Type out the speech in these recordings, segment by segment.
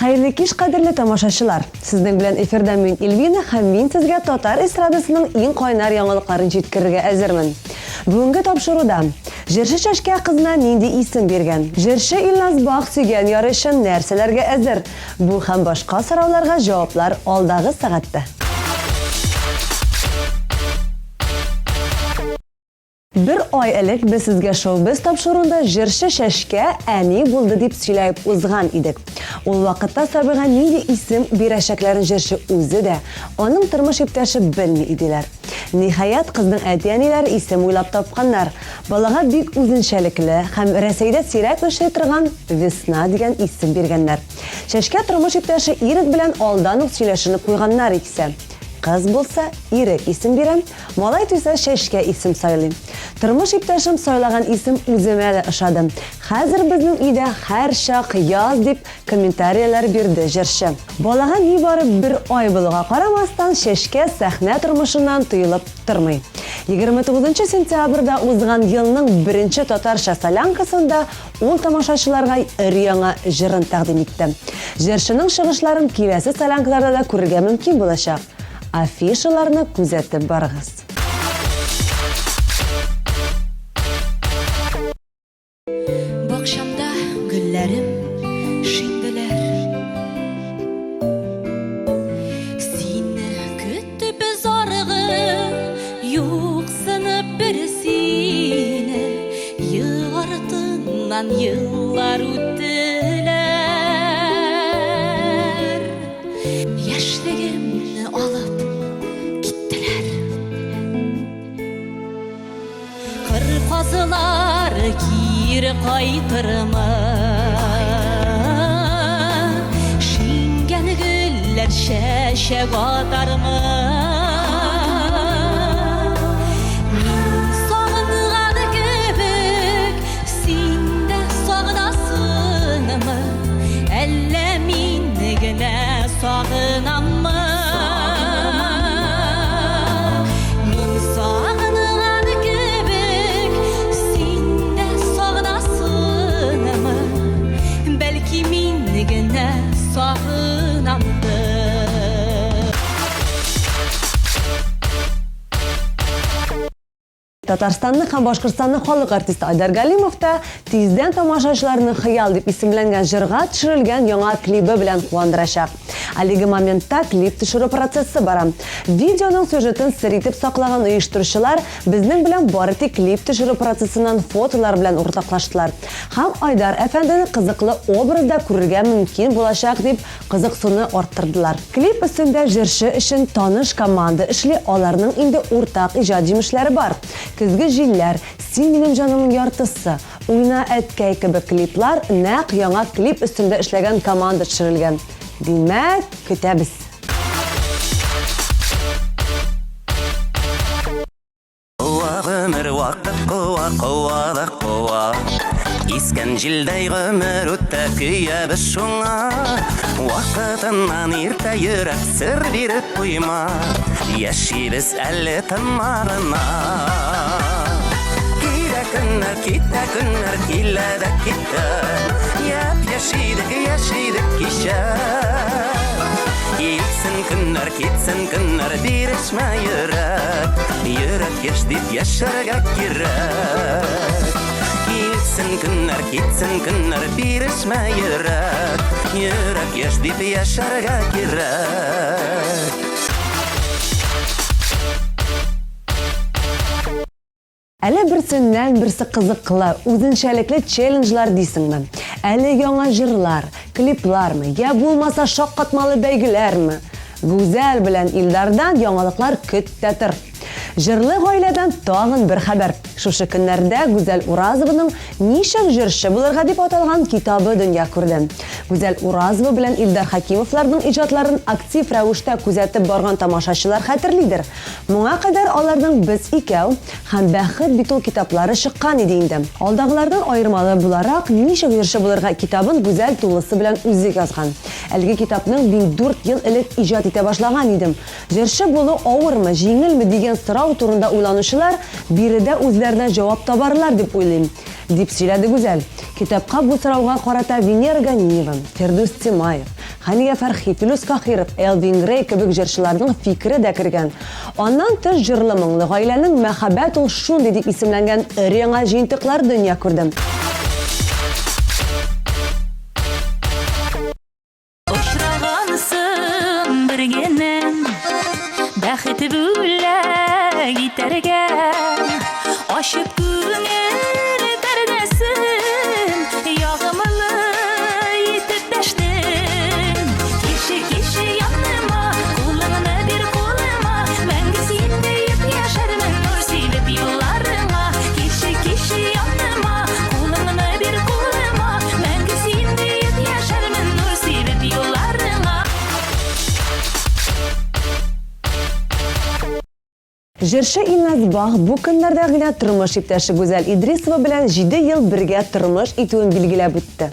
Хәерле кич, кадерле тамашачылар! Сезнең белән эфирда мин Ильвина һәм мин сезгә татар эстрадасының иң кайнар яңалыкларын җиткерергә әзермен. Бүгенге тапшыруда Җырчы Чәчкә кызына нинди исем биргән? Җырчы Илназ Бах сөйгән яры өчен нәрсәләргә әзер? Бу һәм башка сорауларга җаваплар алдагы сәгатьтә. Бер ай элек без сезгә Шоу-биз тапшыруында җырчы Чәчкә әни булды дип сөйләп узган идек. Ул вакытта сабыйга нинди исем бирәчәкләрен җырчы үзе дә, аның тормыш иптәше белми иделәр. Ниһаять, кызның әти-әниләре исем уйлап тапканнар. Балага бик үзенчәлекле һәм Рәсәйдә сирәк очрый торган Весна дигән исем биргәннәр. Чәчкә тормыш иптәше Ирек белән алдан ук сөйләшенеп куйганнар икесе. Кыз булса, Ирек исем бирәм, Малай туйса Чәчкә исем сайлыйм. Тормыш иптәшем сайлаган исем үземә дә ошады. Хәзер безнең өйдә һәрчак яз дип комментарияләр бирде җырчы. Балага нибары бер ай булуга карамастан, Чәчкә сәхнә тормышыннан тыелып тормый. 29 сентябрьдә узган елның беренче татарча солянкасында ул тамашачыларга өр-яңа җырын тәкъдим итте. Җырчының чыгышларын киләсе солянкаларда да күрергә мөмкин булачак. Афишаларны күзәтеп барыгыз. Бакчамда гөлләрем шиңделәр. Сине көтеп зарыгып, юксынып бер сине, ел артыннан еллар үттеләр. Яшьлегемне алып киттеләр. Кыр казылары кире кайтырмы? Шиңгән гөлләр чәчәк атармы? Мин сагынган кебек, син дә сагынасыңмы? Әллә мин генә сагынаммы? Мин сагынган кебек, син дә сагынасыңмы? Бәлки мин генә сагынамдыр. Татарстанның һәм Башкортстанның халык артисты Айдар Галимов та тиздән тамашачыларны Хыял дип исемләнгән җырга төшерелгән яңа клибы белән куандырачак. Әлеге моментта клип төшерү процессы бара. Видеоның сюжетын сер итеп саклаган оештыручылар безнең белән бары тик клип төшерү процессыннан фотолар белән уртаклаштылар. Һәм Айдар әфәндене кызыклы образда күрергә мөмкин булачак дип Кызыксыну арттырдылар. Клип өстендә җырчы өчен таныш команда эшли, аларның инде уртак иҗат җимешләре бар. Көзге җилләр, Син минем җанымның яртысы, Уйна, әткәй кебек клиплар нәкъ яңа клип өстендә эшләгән команда төшерелгән. Димәк, көтәбез! Куа гомер вакыт куа, куа да куа. Искән җилдәй гомер үтә, көябез шуңа. Вакытыннан иртә йөрәк сер биреп куйма. Яшибез әле тынма гына. Килә көннәр, китә көннәр, килә дә китә. Япь-яшь идек, яшь идек кичә. Килсен көннәр, китсен көннәр, бирешмә йөрәк. Йөрәк яшь дип яшәргә кирәк. Килсен көннәр, китсен көннәр, бирешмә йөрәк. Йөрәк яшь дип яшәргә кирәк. Әле берсеннән-берсе кызыклы, үзенчәлекле челленджлар дисеңме, әле яңа җырлар, клиплармы, йә булмаса шаккатмалы бәйгеләрме? Гүзәл белән Илдардан яңалыклар көт тә тор! Җырлы гаиләдән тагын бер хәбәр. Шушы көннәрдә Гүзәл Уразованың Ничек җырчы булырга дип аталган китабы дөнья күрде. Гүзәл Уразова белән Илдар Хәкимовларның иҗатларын актив рәвештә күзәтеп барган тамашачылар хәтерлидер. Моңа кадәр аларның Без икәү һәм Бәхет бит ул китаплары чыккан иде инде. Алдагылардан аермалы буларак, Ничек җырчы булырга китабын Гүзәл тулысы белән үзе язган. Әлеге китапның мин дүрт ел элек иҗат итә башлаган идем. Җырчы булу авырмы, җиңелме дигән сорау турында уйланучылар биредә үзләренә җавап табарлар дип уйлыйм, дип сөйләде Гүзәл. Китапка бу сорауга карата Венера Ганиева, Фирдүс Тимаев, Хәния Фәрхи, Филүс Каһиров, Элвин Грей кебек җырчыларның фикере дә кергән. Аннан тыш җырлы-моңлы гаиләнең Мәхәббәт ул шундый дип исемләнгән өр-яңа җыентыклар дөнья күрде. Очрагансың бер генә Бәхет бүләк итәргә Ачып күңел пәрдәсен Ягымлы итеп дәштең Килче, килче яныма Кулыңны бир кулыма Мәңге син диеп яшәрмен Нур сибеп юлларыңа Килче, килче яныма Кулыңны бир кулыма Мәңге син диеп яшәрмен Нур сибеп юлларыңа. Җырчы Илназ Бах бу көннәрдә генә тормыш иптәше Гүзәл Идрисова белән җиде ел бергә тормыш итүен билгеләп үтте.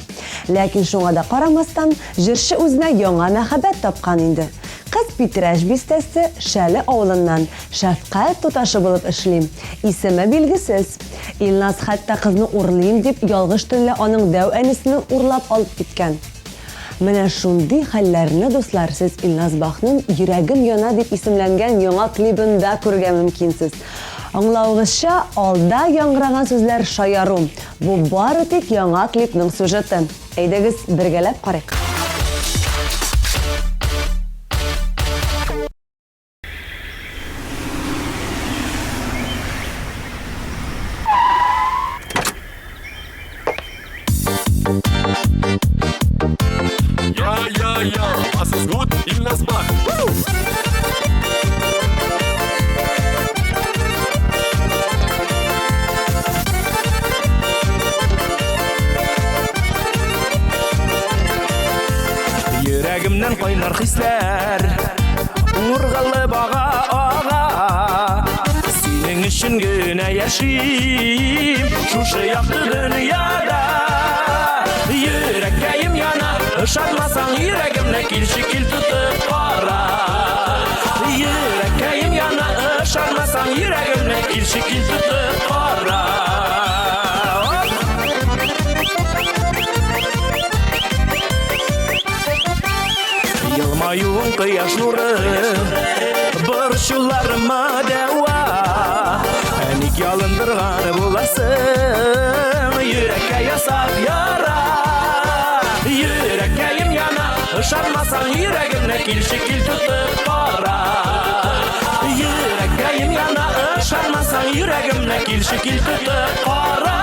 Ләкин шуңа да карамастан, җырчы үзенә яңа мәхәббәт тапкан инде. Кыз Питрәч бистәсе Шәле авылыннан, шәфкать туташы булып эшли. Исеме билгесез. Илназ хәтта кызны урлыйм дип, ялгыш төнлә аның дәү әнисенең урлап алып киткән. Менә шундый хәлләрне, дуслар, сез Илназ Бахның Йөрәгем яна дип исемләнгән яңа клибында күрергә мөмкинсез. Аңлавыгызча, алда яңгыраган сүзләр шаяру. Бу бары тик яңа клипның сюжеты. Әйдәгез, бергәләп карыйк. Я, я, я, was ist gut? Ilnas Bach. Йөрәгемнән кайнар хисләр Ургылы бага ага. Синең өчен генә яшим Шушы якты дөньяда. Йөрәккәем яна, ышанмасаң йөрәгемне килче кил тотып кара. Йөрәккәем яна, ышанмасаң йөрәгемне килче кил тотып кара. Елмаюың кояш нуры, борчуларыма дәва. Ник ялындырган буласың, йөрәккә ясап яра. Йөрәккәем яна, ышанмасаң йөрәгемне килче кил тотып кара. Йөрәккәем яна, ышанмасаң йөрәгемне килче кил тотып кара.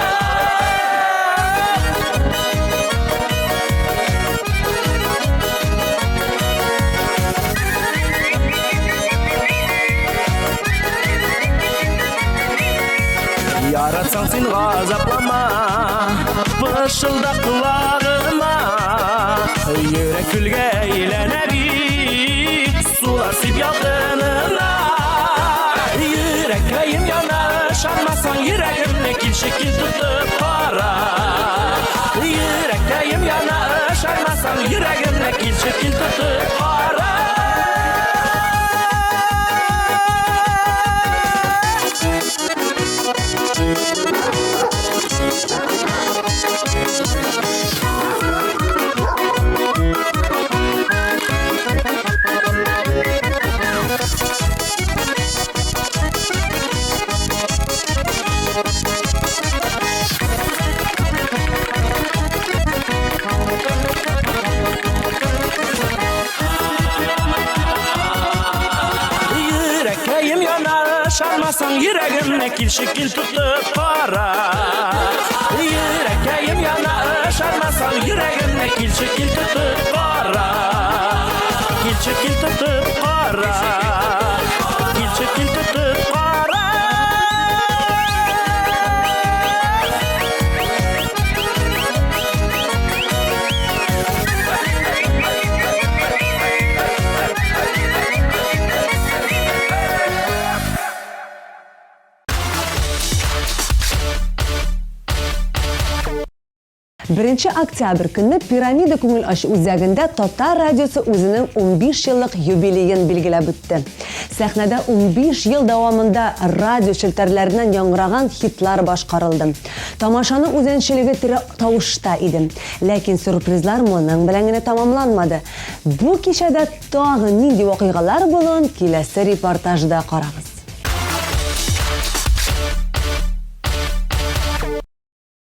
Яратсаң син газаплама, пышылда колагыма. Йөрәк көлгә әйләнә бит, сулар сип ялкынына. Йөрәккәем яна, ышанмасаң йөрәгемне килче кил тотып кара. Йөрәккәем яна, ышанмасаң йөрәгемне килче кил тотып кара. Йөрәккәем яна, ышанмасаң йөрәгемне килче кил тотып кара. Йөрәккәем яна, ышанмасаң йөрәгемне килче кил тотып кара. Килче кил тотып кара. Килче кил тотып кара. Беренче октябрь көнне Пирамида күңел ачу үзәгендә Татар радиосы үзенең 15 еллык юбилеен билгеләп үтте. Сәхнәдә 15 ел дәвамында радио челтәрләреннән яңгыраган хитлар башкарылды. Тамашаның үзенчәлеге тере тавышта иде. Ләкин сюрпризлар моның белән генә тәмамланмады. Бу кичәдә тагын нинди вакыйгалар булуын киләсе репортажда карагыз.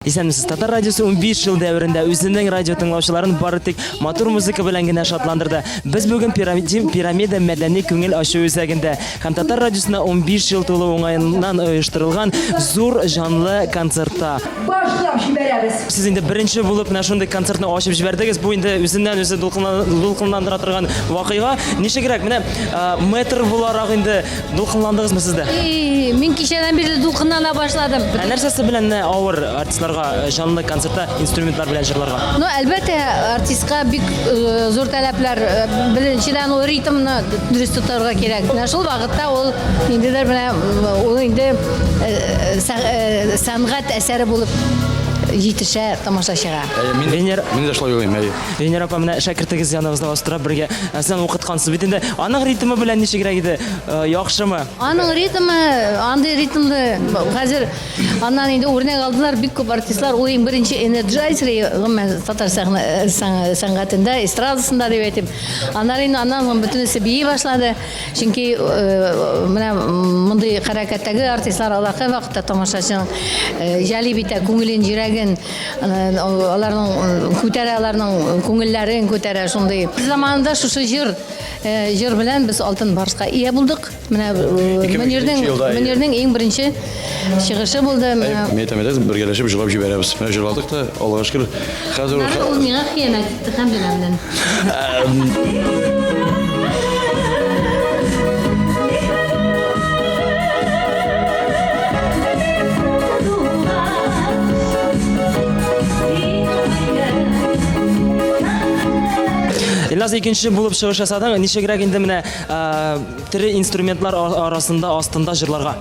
Исәнмесез, Татар радиосы 15 ел дәверендә үзенең радио тыңлаучыларын бары тик матур музыка белән генә шатландырды. Без бүген Пирамида мәдәни күңел ачу үзәгендә һәм Татар радиосына 15 ел тулу уңаеннан оештырылган зур җанлы концертта. Башлап җибәрәбез. Сез инде беренче булып менә шундый концертны ачып җибәрдегез. Бу инде үзеннән үзе дулкынландыра торган вакыйга. Ничегрәк, менә мэтр буларак инде Дулкынландыгызмы сез дә? И, мин кичәдән бирле дулкынлана башладым. Ә нәрсәсе белән авыр артистларга э, җанлы концертта инструментлар белән җырларга? Ну, әлбәттә, артистка бик э, зур таләпләр. Э, беренчедән, ул ритмны дөрес тотарга кирәк. Менә шул вакытта ул ниндидер менә ул инде сәнгать әсәре булып җитешә тамашачыга. Мин, Венер... мин дә шулай уйлыйм, әйе. Венера апа, менә шәкертегез яныбызда басып тора, бергә сез аны укыткансыз бит инде. Аның ритмы белән ничегрәк иде? Яхшымы? Аның ритмы, андый ритмлы хәзер аннан инде үрнәк алдылар бик күп артистлар. Ул иң беренче энерджайзер, гомумән татар сәнгатендә, эстрадасында дип әйтим. Аннары инде аннан соң бөтенесе бии башлады. Чөнки менә мондый хәрәкәттәге артистлар алар кайвакытта тамашачының җәлеп итә күңелен, йөрәген. Аларның күтәрә, аларның күңелләрен күтәрә шундый. Заманында шушы җыр җыр белән без алтын барска ия булдык. Менә Мөнирнең Мөнирнең иң беренче чыгышы булды. Мин әйтәм, әйдәгез бергәләшеп җырлап җибәрәбез. Менә җырладык та, Аллага шөкер. Хәзер ул миңа хыянәт итте һәм белән. Илназ икенче булып чыгыш ясадың. Ничегрәк инде менә тере инструментлар арасында астында җырларга?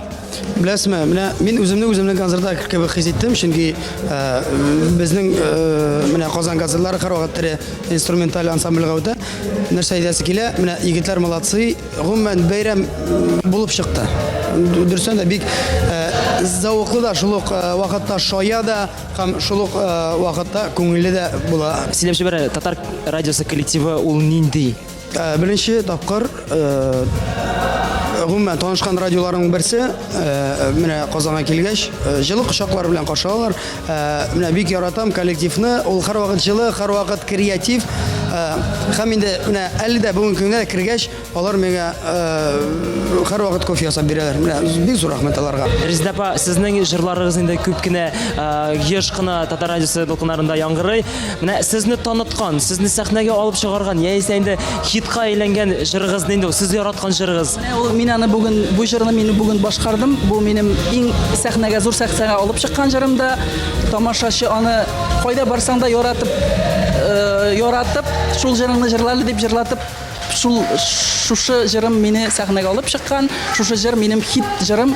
Беләсезме, менә мин үземне үземнең концертта кебек хис иттем, чөнки безнең менә Казан концертлары һәрвакыт тере инструменталь ансамбльгә үтә. Нәрсә әйтәсе килә, менә егетләр молодцы, гомумән бәйрәм булып чыкты. Дөрестән дә бик зәвыклы да, шул ук вакытта шая да һәм шул ук вакытта күңелле дә була. Сөйләп җибәр әле, татар радиосы коллективы ул нинди? Беренче тапкыр гомумән танышкан радиоларның берсе, менә Казанга килгәч, җылы кочаклар белән каршы алалар. Менә бик яратам коллективны, ул һәрвакыт җылы, һәрвакыт креатив. Һәм инде менә әле дә бүгенге көнгә кергәч, алар миңа һәрвакыт кофе ясап бирәләр. Менә бик зур рәхмәт аларга. Резеда апа, сезнең җырларыгыз инде күп кенә, еш кына татар радиосы дулкыннарында яңгырый. Менә сезне таныткан, сезне сәхнәгә алып чыгарган, яисә инде хитка әйләнгән җырыгыз нинди ул? Сез яраткан җырыгыз? Менә ул мин аны бүген бу җырны мин бүген башкардым. Бу минем иң сәхнәгә, зур сәхнәгә алып чыккан җырым да. Тамашачы аны кайда барсаң да яратып, э, яратып, шул җырыңны җырла әле дип җырлатып, шул шушы җырым мине сәхнәгә алып чыккан. Шушы җыр минем хит җырым.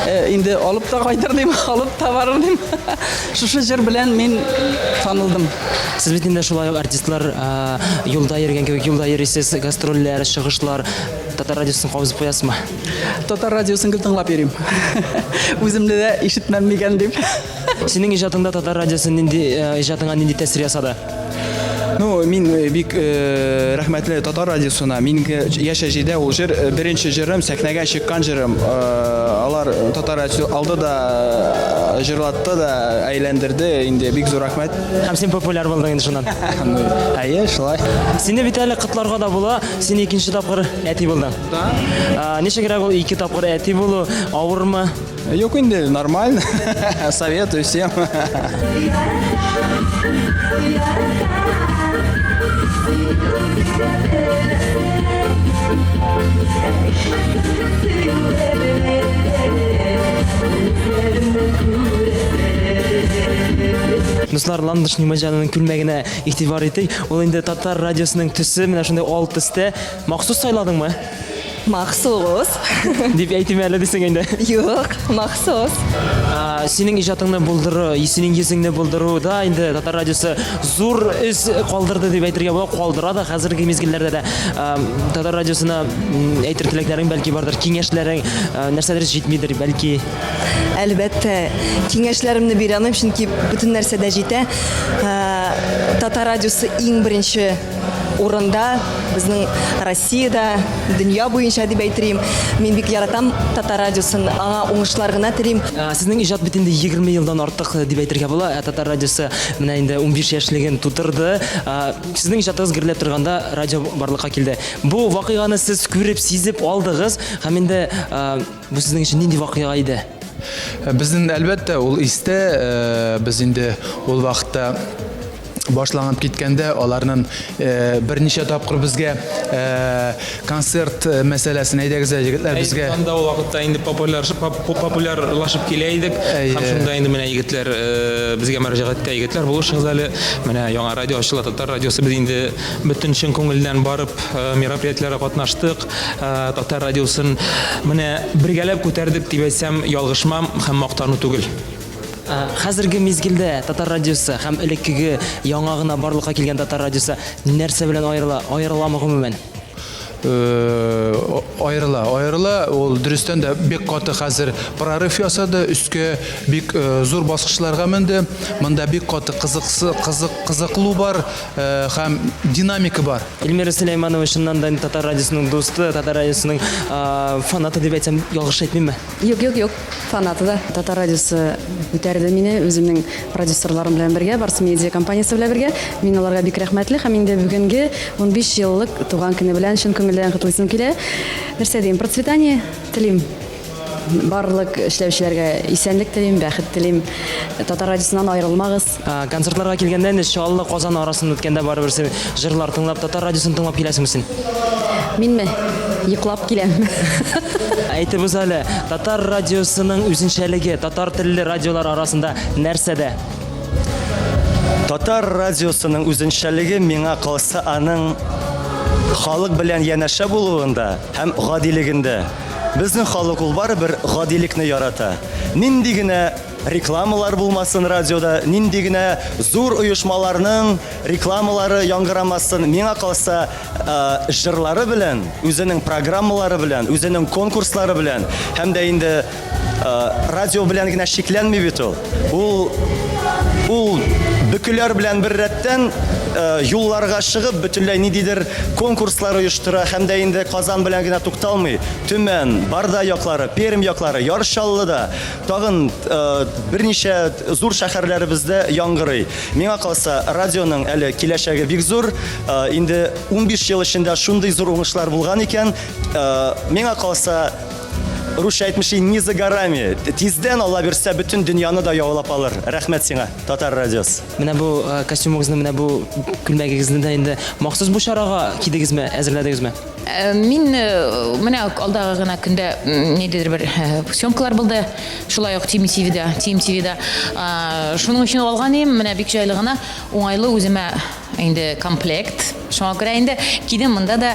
Э, инде алып та кайтыр дим, алып та барыр дим. Шушы җыр белән мин танылдым. Сез бит инде шулай ук артистлар э, юлда йөргән кебек юлда йөрисез, гастрольләр, чыгышлар. Татар радиосын кабызып куясызмы? Татар радиосын гел тыңлап йөрим. Үземне дә ишетмәм микән дип. Синең иҗатыңда татар радиосы нинди э, иҗатыңа нинди тәэсир ясады? Ну, мин э, бик э, рәхмәтле татар радиосына. Мин яшь җидә ул җыр э, беренче җырым, сәхнәгә чыккан җырым. Алар татар радиосы алды да җырлатты да, әйләндерде. Инде бик зур рәхмәт. Һәм син популяр булдың инде шуннан. Ну, әйе, шулай. Сине бит әле котларга да була. Син икенче тапкыр әти булдың. Да. Ничегрәк ул ике тапкыр әти булу? Авырмы? Юк инде, нормально. Советую всем. Дуслар, Ландыш Нимаҗанының күлмәгенә игътибар итик. Ул инде татар радиосының төсе, менә шундый ал төстә. Махсус сайладыңмы? Махсус. Дип әйтим әле дисең инде. Юк, махсус. Синең иҗатыңны булдыру, синең йөзеңне булдыруда инде Татар радиосы зур эз калдырды дип әйтергә була, калдыра да хәзерге мизгелләрдә дә. Татар радиосына әйтер теләкләрең бәлки бардыр, киңәшләрең, нәрсәдер җитмидер, бәлки. Әлбәттә, киңәшләремне бирә алмыйм, чөнки бөтен нәрсә дә җитә. Татар радиосы иң беренче урында безнең Россиядә, дөнья буенча дип әйтерим. Мин бик яратам Татар радиосын, аңа уңышлар гына телим. Сезнең иҗат бит инде 20 елдан артык дип әйтергә була. Ә Татар радиосы менә инде 15 яшьлеген тутырды. Сезнең иҗатыгыз гөрләп торганда радио барлыкка килде. Бу вакыйганы сез күреп, сизеп алдыгыз һәм инде бу сезнең өчен нинди вакыйга иде? Безнең, әлбәттә, ул истә, без инде ул вакытта башланып киткәндә аларның э, берничә тапкыр безгә э, концерт э, мәсьәләсен әйдәгез әле егетләр безгә. Анда ул вакытта инде популяр популярлашып килә идек. Һәм шунда инде менә егетләр безгә мөрәҗәгать итә, егетләр булышыгыз әле. Менә яңа радио ачыла, татар радиосы. Без инде бөтен чын күңелдән барып мероприятиеләргә катнаштык. Татар радиосын менә бергәләп күтәрдек дип әйтсәм, ялгышмам һәм мактану түгел. Хәзерге мизгелдә Татар радиосы һәм элеккеге яңа гына барлыкка килгән Татар радиосы нәрсә белән аерыла? Аерыламы гомумән? Аерыла, аерыла. Ул дөрестән дә бик каты хәзер прорыв ясады, өскә бик зур баскычларга менде. Монда бик каты кызыксы, кызык, кызыклу бар һәм динамика бар. Эльмира Сөләйманова чыннан да Татар радиосының дусты, Татар радиосының фанаты дип әйтсәм, ялгыш әйтмимме? Юк, юк, юк. Фанаты да. Татар радиосы күтәрде мине үземнең продюсерларым белән бергә, Барс Медиа компаниясе белән бергә. Мин аларга бик рәхмәтле һәм инде бүгенге 15 еллык туган көне белән чын күңелдән котлыйсым килә. Нәрсә дим, процветание телим. Барлык эшләүчеләргә исәнлек телим, бәхет телим. Татар радиосыннан аерылмагыз. Концертларга килгәндә инде Чаллы, Казан арасын үткәндә барыбер син җырлар тыңлап, татар радиосын тыңлап киләсеңме син? Минме? Йоклап киләм. Әйтеп уз әле, татар радиосының үзенчәлеге татар телле радиолар арасында нәрсәдә? Татар радиосының үзенчәлеге миңа калса аның халык белән янәшә булуында һәм гадилегендә. Безнең халык ул барыбер гадилекне ярата. Нинди генә рекламалар булмасын радиода, нинди генә зур оешмаларның рекламалары яңгырамасын, миңа калса, җырлары белән, үзенең программалары белән, үзенең конкурслары белән һәм дә инде радио белән генә чикләнми бит ул. Ул ул бөкеләр белән бер рәттән юлларга чыгып, бөтенләй ниндидер конкурслар оештыра һәм дә инде Казан белән генә тукталмый. Төмән, Барда яклары, Пермь яклары, Яр Чаллыда, тагын берничә зур шәһәрләребездә яңгырый. Миңа калса, радионың әле киләчәге бик зур. Инде 15 ел эчендә шундый зур уңышлар булган икән, миңа калса, русча әйтмешли, не за горами. Тиздән, Алла бирсә, бөтен дөньяны да яулап алыр. Рәхмәт сиңа, Татар радиосы. Менә бу костюмыгызны, менә бу күлмәгегезне дә инде махсус бу чарага кидегезме, әзерләдегезме? Мин менә алдагы гына көндә ниндидер бер съемкалар булды. Шулай ук Team TV-да, Team TV-да. Шуның өчен алган идем. Менә бик җайлы гына, уңайлы үземә инде комплект. Шуңа күрә инде кидем монда да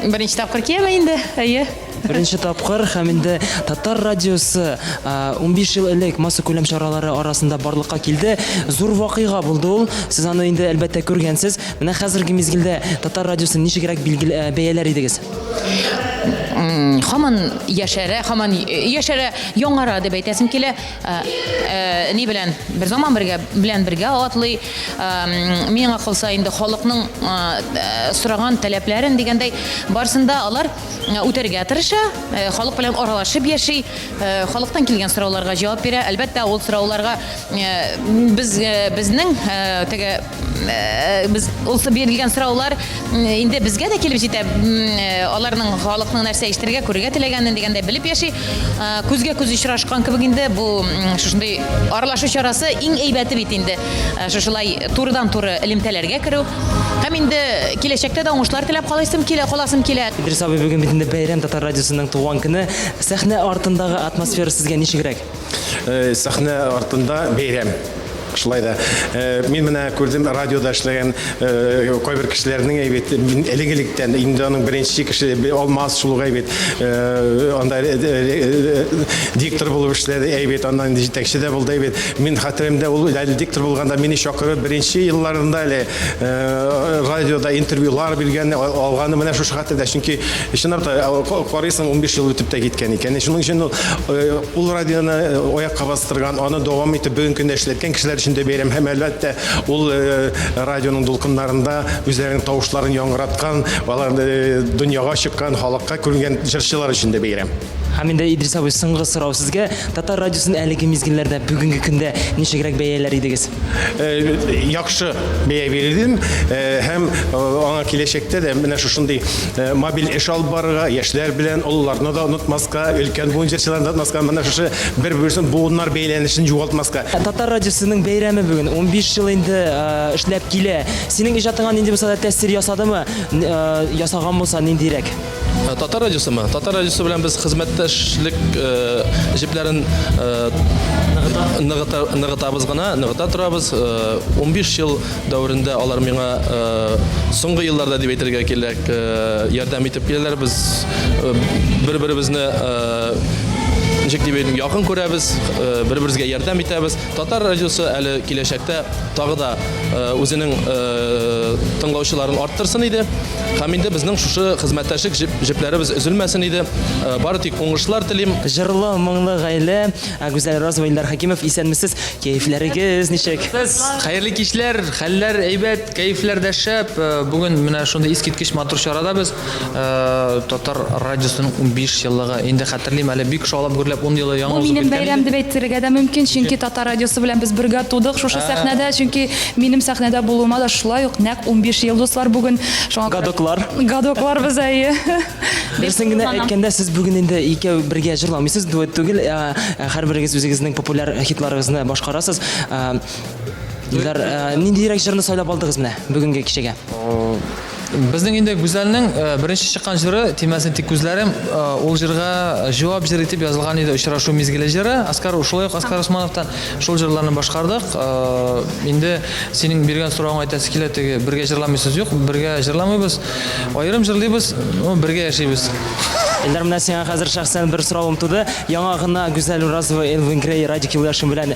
беренче тапкыр киям инде. Әйе. Беренче тапкыр һәм инде Татар радиосы 15 ел элек массакүләм чаралары арасында барлыкка килде. Зур вакыйга булды ул. Сез аны инде әлбәттә күргәнсез. Менә хәзерге мизгелдә Татар радиосын ничегрәк билгел бәяләр идегез? Һаман яшәрә, һаман яшәрә, яңара дип әйтәсем килә. Ни белән бер заман бергә белән бергә атлый. Миңа калса инде халыкның сораган таләпләрен дигәндәй, барысын да алар үтәргә тырыша, халык белән аралашып яши, халыктан килгән сорауларга җавап бирә. Әлбәттә, ул сорауларга без безнең теге без ул бирелгән сораулар инде безгә дә килеп җитә. Аларның халыкның нәрсә ишетергә, күрергә теләгәнен дигәндәй белеп яши. Күзгә күз очрашкан кебек инде бу шушындый аралашу чарасы иң әйбәте бит инде. Шушылай турыдан-туры элемтәләргә керү. Һәм инде киләчәктә дә уңышлар теләп калыйсым килә, каласым килә. Идрис абый, бүген бит инде бәйрәм, Татар радиосының туган көне. Сәхнә артындагы атмосфера сезгә ничегрәк? Сәхнә артында бәйрәм. Шулай да мин менә күрдем радиода эшләгән кайбер кешеләрнең әйбит элек-электән инде аның беренче кеше Алмаз шул ук әйбит анда диктор булып эшләде әйбит, аннан инде җитәкче дә булды әйбит. Мин хәтеремдә ул әле диктор булганда мине чакырып беренче елларында әле радиода интервьюлар биргән алганы менә шушы хәтердә. Чөнки чынлап та карыйсың 15 ел үтеп тә киткән икән. Шуның өчен ул радионы аякка бастырган, аны дәвам итеп бүгенге көндә эшләткән кешеләр өчен дә бәйрәм һәм әлбәттә ул радионың дулкыннарында үзләренең тавышларын яңгыраткан, алар дөньяга чыккан, халыкка күренгән җырчылар өчен дә бәйрәм. Һәм инде Идрис абый, соңгы сорау сезгә. Татар радиосын әлеге мизгелләрдә, бүгенге көндә ничегрәк бәяләр идегез? Яхшы бәя бирер идем һәм аңа киләчәктә дә менә шушындый мобиль эш алып барырга, яшьләр белән олыларны да онытмаска, өлкән буын җырчыларын да онытмаска, менә шушы бер-берсен буыннар бәйләнешен югалтмаска. Татар радиосының бәйрәме бүген 15 ел инде эшләп килә. Синең иҗатыңа нинди булса да тәэсир ясадымы? Ясаган булса, ниндирәк? Татар радиосымы? Татар радиосы белән без хезмәттәшлек җепләрен ныгыта, ныгытабыз гына, ныгыта торабыз. 15 ел дәверендә алар миңа соңгы елларда дип әйтергә кирәк, ярдәм итеп киләләр. Без бер-беребезне ничек дип әйтим, якын күрәбез, бер-беребезгә ярдәм итәбез. Татар радиосы әле киләчәктә тагы да үзенең тыңлаучыларын арттырсын иде. Һәм инде безнең шушы хезмәттәшлек җепләребез өзелмәсен иде. Бары тик уңышлар телим. Җырлы, моңлы гаилә. Гүзәл Розова, Илдар Хәкимов, исәнмесез. Кәефләрегез ничек? Сез, хәерле кичләр, хәлләр әйбәт, кәефләр дә шәп. Бүген менә шундый искиткеч матур чарада без. Татар радиосының 15 еллыгы. Инде хәтерлим, әле бик шаулап гөрләп 10 елы яңа Бу узып минем киткән бәйрәм иде. дип әйтергә дә мөмкин, чөнки Татар радиосы белән без бергә тудык шушы сәхнәдә, чөнки минем сәхнәдә булуыма да шулай ук нәкъ 15 ел, дуслар, бүген. Шуңа күрә Гадоклар. Гадоклар без, әйе. Бик Дөресен генә горурланам. әйткәндә, сез бүген инде икәү бергә җырламыйсыз, дуэт түгел, ә, ә, һәрберегез үзегезнең популяр хитларыгызны башкарасыз. Ә, Илдар, ә, ниндирәк җырны сайлап алдыгыз менә бүгенге кичәгә? Безнең инде Гүзәлнең э, беренче чыккан җыры Тимәсен тик күзләрем, э, ул җырга җавап җыр итеп язылган иде Очрашу мизгеле җыры. Аскар шулай ук Аскар Усмановтан шул җырларны башкардык. Э, инде синең биргән соравыңа әйтәсе килә, теге бергә җырламыйсыз юк, бергә җырламыйбыз. Аерым җырлыйбыз, ну, бергә яшибез. Илдар, менә сиңа хәзер шәхсән бер соравым туды. Яңа гына Гүзәл Уразова, Элвин Грей, Радик Юлдашев белән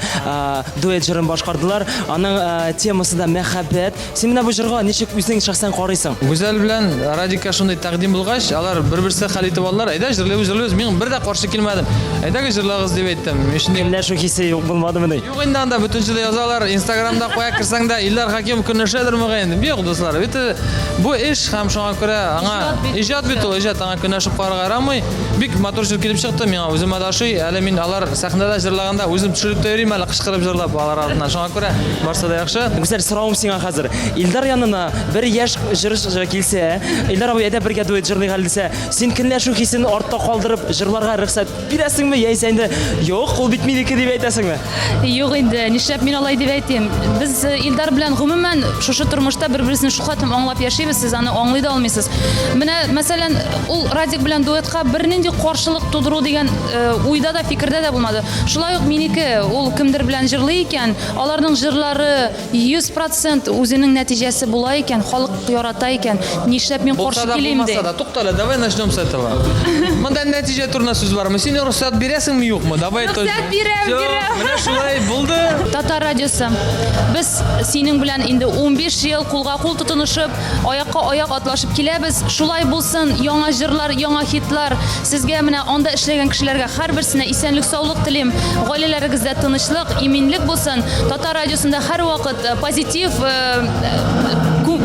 дуэт җырын башкардылар. Аның темасы да мәхәббәт. Син менә бу җырга ничек үзең шәхсән карыйсың? Гүзәл белән Радикка шундый тәкъдим булгач, алар бер-берсе хәл итеп алдылар. Әйдә, җырлыйбыз, җырлыйбыз. Мин бер дә каршы килмәдем. Әйдәгез, җырлагыз дип әйттем. Көнләшү хисе юк булмадымыни? Юк инде анда бөтен җирдә язалар. Инстаграмда кая керсәң дә Илдар Хәкимов көнләшәдер мөгаен. Юк, дуслар, бит э, бу эш һәм шуңа күрә аңа иҗат бит ул, иҗат аңа көнләшеп карарга ярамый. Бик матур җыр килеп чыкты, миңа үземә дә ошый. Әле мин алар сәхнәдә җырлаганда үзем төшереп тә йөрим әле, кычкырып җырлап алар артыннан. Шуңа күрә барсы да яхшы. Гүзәл, соравым сиңа хәзер. Илдар янына бер яшь җырчы килсә, Илдар абый, әйдә бергә дуэт җырлыйк әле дисә, син көнләшү хисен артта калдырып җырларга рөхсәт бирәсеңме, яисә инде юк, ул бит минеке дип әйтәсеңме? Юк инде, нишләп мин алай дип әйтим? Без э, Илдар белән гомумән шушы тормышта бер-беребезне шулхәтле аңлап яшибез, сез аны аңлый да алмыйсыз. Менә, мәсәлән, ул Радик белән дуэтка бернинди каршылык тудыру дигән э, уйда да, фикердә дә булмады. Шулай ук минеке, ул кемдер белән җырлый икән, аларның җырлары 100% үзенең нәтиҗәсе була икән, халык ярата икән, нишләп мин Булса каршы да, килим ди? булмаса да, тукта әле, давай начнем с этого. Монда нәтиҗә турында сүз бармы? Син рөхсәт бирәсеңме, юкмы? Давай Рөхсәт бирәм, Всё, бирәм. Менә шулай булды. Татар радиосы. Без синең белән инде 15 ел кулга кул тотынышып, аякка аяк атлашып киләбез. Шулай булсын, яңа җырлар, яңа хитлар. Сезгә менә анда эшләгән кешеләргә һәрберсенә исәнлек-саулык телим. Гаиләләрегездә тынычлык, иминлек булсын. Татар радиосында һәрвакыт э, позитив, э,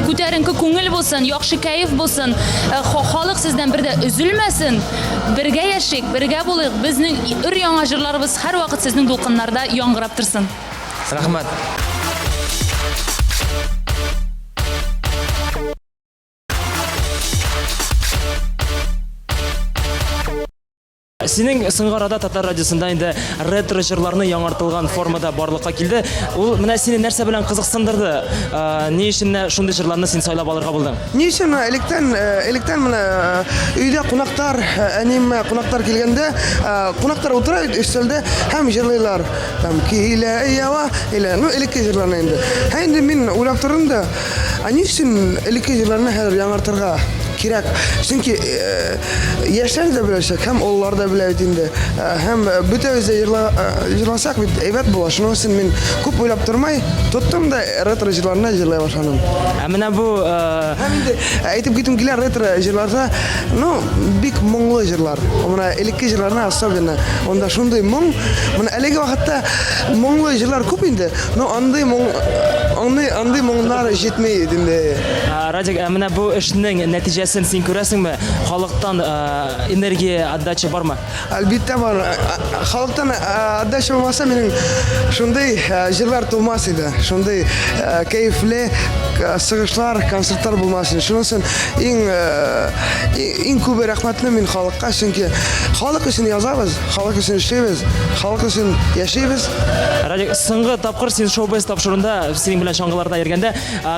күтәренке күңел булсын, яхшы кәеф булсын. Э, халык сездән бер дә өзелмәсен. Бергә яшик, бергә булыйк. Безнең өр-яңа җырларыбыз һәрвакыт сезнең дулкыннарда яңгырап торсын. Рәхмәт. Синең соңгы арада Татар радиосында инде ретро җырларны яңартылган формада барлыкка килде. Ул менә сине нәрсә белән кызыксындырды? Ни өчен менә шундый җырларны син сайлап алырга булдың? Ни өчен менә электән, электән менә өйдә кунаклар, әнием кунаклар килгәндә, кунаклар утыра өстәлдә һәм җырлыйлар. Там килә ява, или, ну, элекке җырларны инде. Һәм инде мин уйлап тордым да, ә ни өчен элекке җырларны хәзер яңартырга кирәк? Чөнки яшьләр дә беләчәк, һәм олылар да белә бит инде. Һәм бөтәбез дә җырласак бит әйбәт була. Шуның өчен мин күп уйлап тормай, тоттым да ретро җырларны җырлый башладым. Ә менә бу Һәм инде әйтеп китүм килә, ретро җырларда, ну, бик моңлы җырлар. Менә элекке җырларны особенно. Анда шундый моң. Менә әлеге вакытта моңлы җырлар күп инде, но андый моң, андый, андый моңнар җитми инде. Радик, ә менә бу эшнең нәтиҗәсен син күрәсеңме? Халыктан энергия отдача бармы? Әлбиттә бар. Халыктан отдача булмаса, минем шундый җырлар тумас иде. Шундый кәефле чыгышлар, концертлар булмас иде. Шуның өчен иң иң күбе рәхмәтле мин халыкка, чөнки халык өчен язабыз, халык өчен эшлибез, халык өчен яшибез. Радик, соңгы тапкыр син шоу-без тапшыруында синең белән чаңгыларда йөргәндә,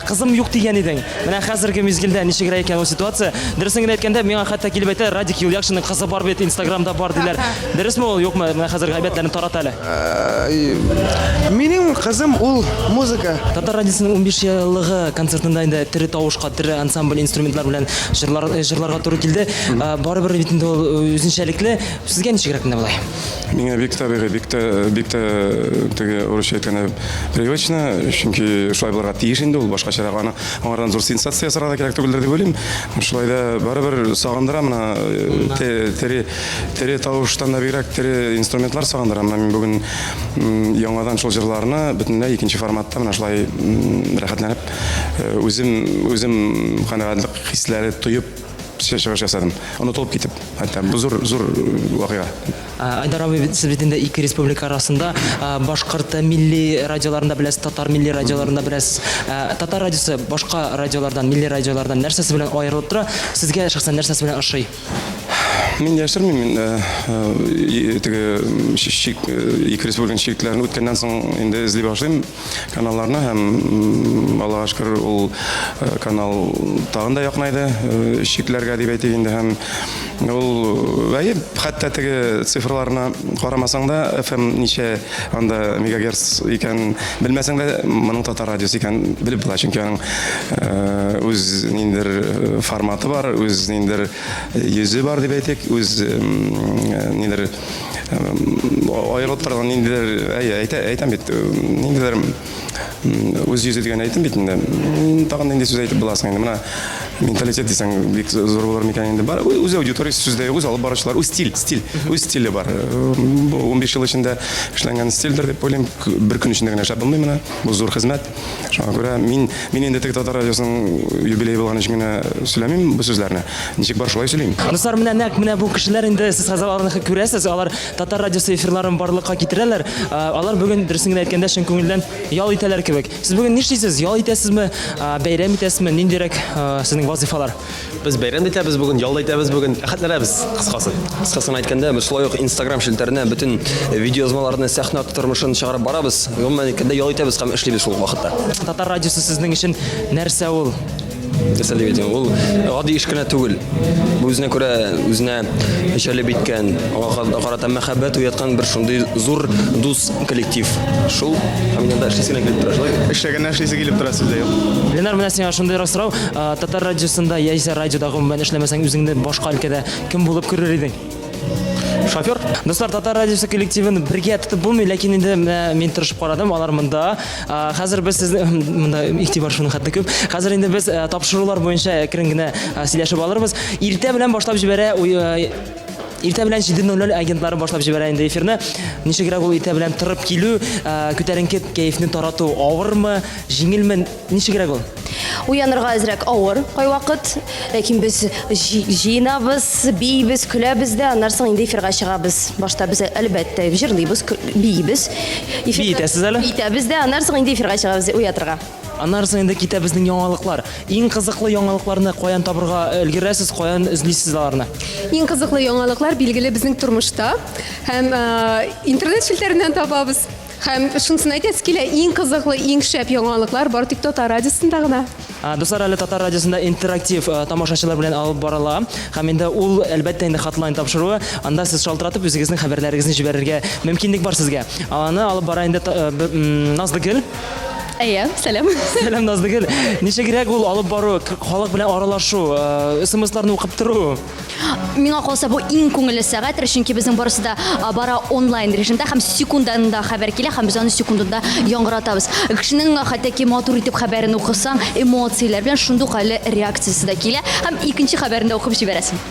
кызым юк дигән идең. Менә хәзерге мизгелдә ничегрәк икән ул ситуация? Дөресен генә әйткәндә, миңа хәтта килеп әйтә, Радик Юльякшинның кызы бар бит, Инстаграмда бар диләр. Дөресме ул, юкмы? Менә хәзер гайбәтләрне тарат әле. Минем кызым ул музыка. Татар радиосының 15 еллыгы концертында инде тере тавышка, тере ансамбль инструментлар белән җырлар, җырларга туры килде. Барыбер бит инде ул үзенчәлекле. Сезгә ничегрәк менә болай? Миңа бик табигый, бик тә, бик тә теге урысча әйткәндә привычно, чөнки шулай булырга тиеш инде ул, башкачарак аны аңардан зур сенсация ясарга да кирәк түгелдер дип уйлыйм. Шулай да барыбер сагындыра менә тере тере тавыштан да бигрәк тере инструментлар сагындыра. Менә мин бүген яңадан шул җырларны бөтенләй икенче форматта менә шулай рәхәтләнеп үзем үзем канәгатьлек хисләре тоеп чыгыш ясадым. Онытылып китеп, хәтта бу зур зур вакыйга. Айдар абый, сез бит инде ике республика арасында башкорт милли радиоларында беләсез, татар милли радиоларында беләсез. Татар радиосы башка радиолардан, милли радиолардан нәрсәсе белән аерылып тора? Сезгә шәхсән нәрсәсе белән ошый? Мин яшермим, мин теге чик, ике республиканың чикләрен үткәннән соң инде эзли башлыйм каналларны һәм Аллага шөкер, ул канал тагын да якынайды чикләргә дип әйтик инде һәм ул әйе, хәтта теге цифрларына карамасаң да, FM ничә анда мегагерц икән белмәсәң дә, моның татар радиосы икән белеп була, чөнки аның үз ниндидер форматы бар, үз ниндидер йөзе бар дип әйтик, үз нидер аерылып торган ниндидер, әйе, әйтә, әйтәм бит, ниндидер үз йөзе дигән әйтем бит инде. Тагын нинди сүз әйтеп буласың инде? Менә менталитет дисәң, бик зур булыр микән инде. Бар, үз аудиториясе сүздә юк, үз алып баручылар, үз стиль, стиль, үз стиле бар. Бу 15 ел эчендә эшләнгән стильдер дип уйлыйм. Бер көн эчендә генә эшләп булмый моны. Бу зур хезмәт. Шуңа күрә мин мин инде теге татар радиосының юбилее булган өчен генә сөйләмим бу сүзләрне. Ничек бар шулай сөйлим. Дуслар, менә нәкъ менә бу кешеләр инде сез хәзер аларны күрәсез, алар татар радиосы эфирларын барлыкка китерәләр. Алар бүген дөресен генә әйткәндә чын күңелдән ял итәләр кебек. Сез бүген нишлисез? Ял итәсезме? Бәйрәм итәсезме? Ниндирәк сезнең вазыйфалар? Без бәйрәм дә итәбез бүген, ял да итәбез бүген, рәхәтләнәбез, кыскасы. Кыскасын әйткәндә, без шулай ук Instagram челтәренә бөтен видеоязмаларны, сәхнә тормышын чыгарып барабыз. Гомумән әйткәндә, ял итәбез һәм эшлибез шул ук вакытта. Татар радиосы сезнең өчен нәрсә ул? Нәрсә дип әйтим, ул гади эш кенә түгел. Бу үзенә күрә үзенә җәлеп иткән, аңа карата мәхәббәт уяткан бер шундый зур дус коллектив. Шул, һәм инде анда эшлисе генә килеп тора, шулай бит? Эшләгәннән эшлисе килеп тора, сүз дә юк. Ленар, менә сиңа шундыйрак сорау. Татар радиосында яисә радиода гомумән эшләмәсәң, үзеңне башка өлкәдә кем булып күрер идең? Шофер. Дуслар, Татар радиосы коллективын бергә тотып булмый, ләкин инде менә мин тырышып карадым, алар монда. Хәзер без сезне монда игътибар шуның хәтле күп. Хәзер инде без тапшырулар буенча әкрен генә сөйләшеп алырбыз. Иртә белән башлап җибәрә Иртә белән 7:00 агентлары башлап җибәрә инде эфирны. Ничегрәк ул иртә белән торып килү, күтәренке кәефне тарату авырмы, җиңелме, ничегрәк ул? Уянырга әзрәк авыр кайвакыт, ләкин без җыенабыз, биибез, көләбез дә, аннан соң инде эфирга чыгабыз. Башта без, әлбәттә, җырлыйбыз, биибез. Биетәсез әле? Биетәбез дә, аннан соң инде эфирга чыгабыз уятырга. Аннары соң инде китә безнең яңалыклар. Иң кызыклы яңалыкларны каян табырга өлгерәсез, каян эзлисез аларны? Иң кызыклы яңалыклар, билгеле, безнең тормышта һәм интернет челтәреннән табабыз. Һәм шунысын әйтәсе килә, иң кызыклы, иң шәп яңалыклар бары тик Татар радиосында гына. Дуслар, әле Татар радиосында интерактив тамашачылар белән алып барыла. Һәм инде ул, әлбәттә, инде хатлайн тапшыруы. Анда сез шалтыратып үзегезнең хәбәрләрегезне җибәрергә мөмкинлек бар сезгә. Аны алып бара инде Назлыгөл. Әйе, сәлам. Сәлам, Назлыгөл. Ничегрәк ул алып бару, халык белән аралашу, смсларны укып тору? Миңа калса, бу иң күңелле сәгатьтер, чөнки безнең барысы да бара онлайн режимда һәм секундында хәбәр килә һәм без аны секундында яңгыратабыз. Кешенең хәтта ки матур итеп хәбәрен укысаң, эмоцияләр белән шундук әле реакциясе дә килә һәм икенче хәбәрен дә укып җибәрәсең.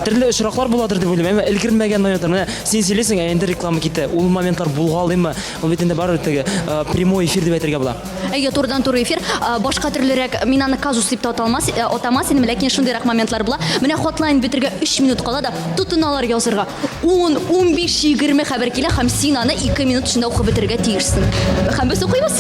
Төрле очраклар буладыр дип уйлыйм. Әмма өлгермәгән моментлар. Менә син сөйлисең, ә инде реклама китә. Ул моментлар булгалыймы? Ул бит инде барыбер теге прямой эфир дип әйтергә була. Әйе, турыдан-туры эфир. Башка төрлерәк, мин аны казус дип тә аталмас, атамас идем, ләкин шундыйрак моментлар була. Менә хотлайн бетергә 3 минут кала да, тотыналар язырга. 10, 15, 20 хәбәр килә һәм син аны 2 минут эчендә укып бетерергә тиешсең. Һәм без укыйбыз.